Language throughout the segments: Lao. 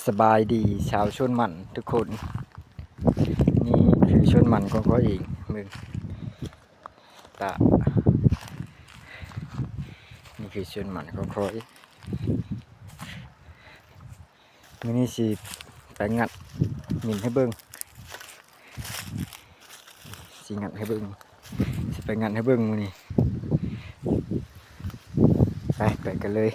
ສະບາຍດີຊາວສວນມັນທຸກຄົນ, ນີ້ຄືສວນມັນຂອງຂ້ອຍເອງ. ເບິ່ງ ຕາ ນີ້ຄືສວນມັນຂອງຂ້ອຍ. ມື້ນີ້ຊິໄປງັດມິນໃຫ້ເບິ່ງ, ຊິງັດໃຫ້ເບິ່ງ, ຊິໄປງັດໃຫ້ເບິ່ງມື້ນີ້. ໄປ ໄປກັນເລີຍ.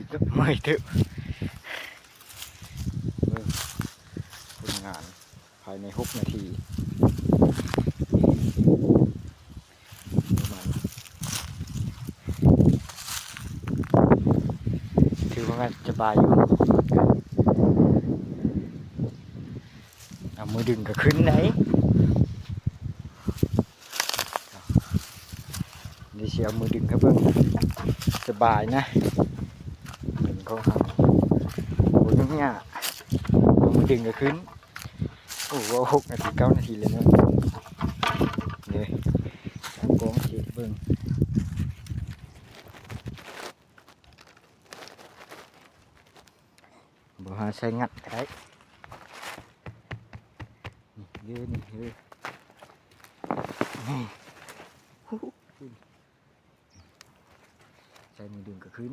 ເກືອບເມື່ອຍເຕີບ. ເບິ່ງຜົນງານພາຍໃນຫົກນາທີ ປະມານ ຖືວ່າງານສະບາຍຢູ່. ເອົາມືດຶງກໍຂຶ້ນໄດ໋. ນີ້ຊິເອົາມືດຶງໃຫ້ເບິ່ງ ສະບາຍນະ ເປັນຂອງເຮົາ ບໍ່ຫຍຸ້ງຍາກ. ເອົາມືດຶງກໍຂຶ້ນ. ໂອ້ ເວົ້າຫົກນາທີ ເກົ້ານາທີແລ້ວເນາະ. ນີ້ ຕັ້ງກ້ອງຊິເບິ່ງ. ບໍ່ຫາໃສ່ງັດກໍໄດ້. ນີ້ເດີ ນີ້ເດີ ນີ້ ໃສ່ມືດຶງກໍຂຶ້ນ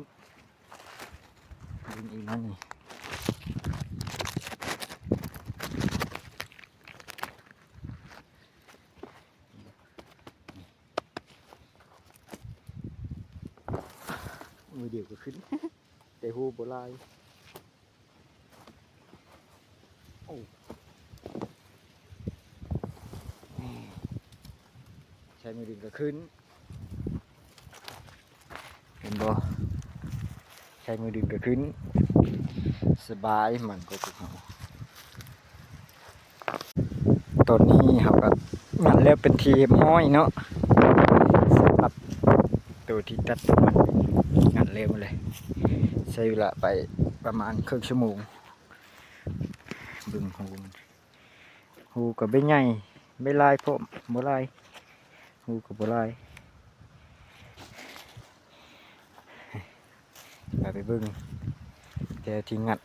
ດຶງອີກແລ້ວນີ້. ມືດຽວກໍຂຶ້ນ ແຕ່ຮູບໍ່ຫຼາຍ. ໂອ້ ໃຊ້ມືດຶງກໍຂຶ້ນ ເຫັນບໍ່? ໃຊ້ມືດຶງກໍຂຶ້ນ ສະບາຍ ມັນກໍພວກເຮົາ. ຕອນນີ້ເຮົາກໍງັດແລ້ວເປັນທີ່ຮຽບຮ້ອຍເນາະ ສຳລັບໂຕທີ່ຕັດມັນ ງັດແລ້ວໝົດເລີຍ. ໃຊ້ເວລາໄປປະມານເຄິ່ງຊົ່ວໂມງ. ເບິ່ງຮູມັນ ຮູກໍບໍ່ໃຫຍ່ ບໍ່ຫຼາຍພ້ອມ ບໍ່ຫຼາຍ ຮູກໍບໍ່ຫຼາຍ. ພາໄປເບິ່ງແຖວທີ່ງັດ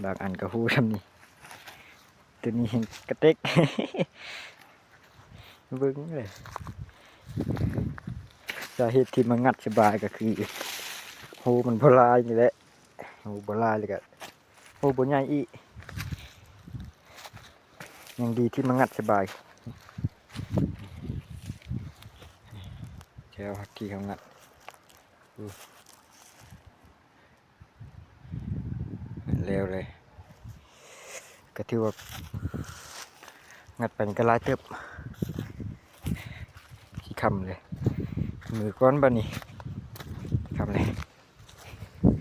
ບາງອັນກໍຮູສ່ຳນີ້ ໂຕນີ້ແຮ່ງກະເຕັກ ເບິ່ງເລີຍ. ສາເຫດທີ່ມາງັດສະບາຍກໍຄືຮູມັນບໍ່ຫຼາຍນີ້ແຫຼະ ຮູບໍ່ຫຼາຍ ແລ້ວກໍຮູບໍ່ໃຫຍ່ອີກ. ຍັງດີທີ່ມາງັດສະບາຍ ແຖວທີ່ເຮົາງັດ ໂອ້ ແລ້ວເລີຍ ກໍຖືວ່າງັດໄປນີ້ກໍຫຼາຍເຕີບ ຊິຄ່ຳເລີຍ. ມືກ່ອນບາດນີ້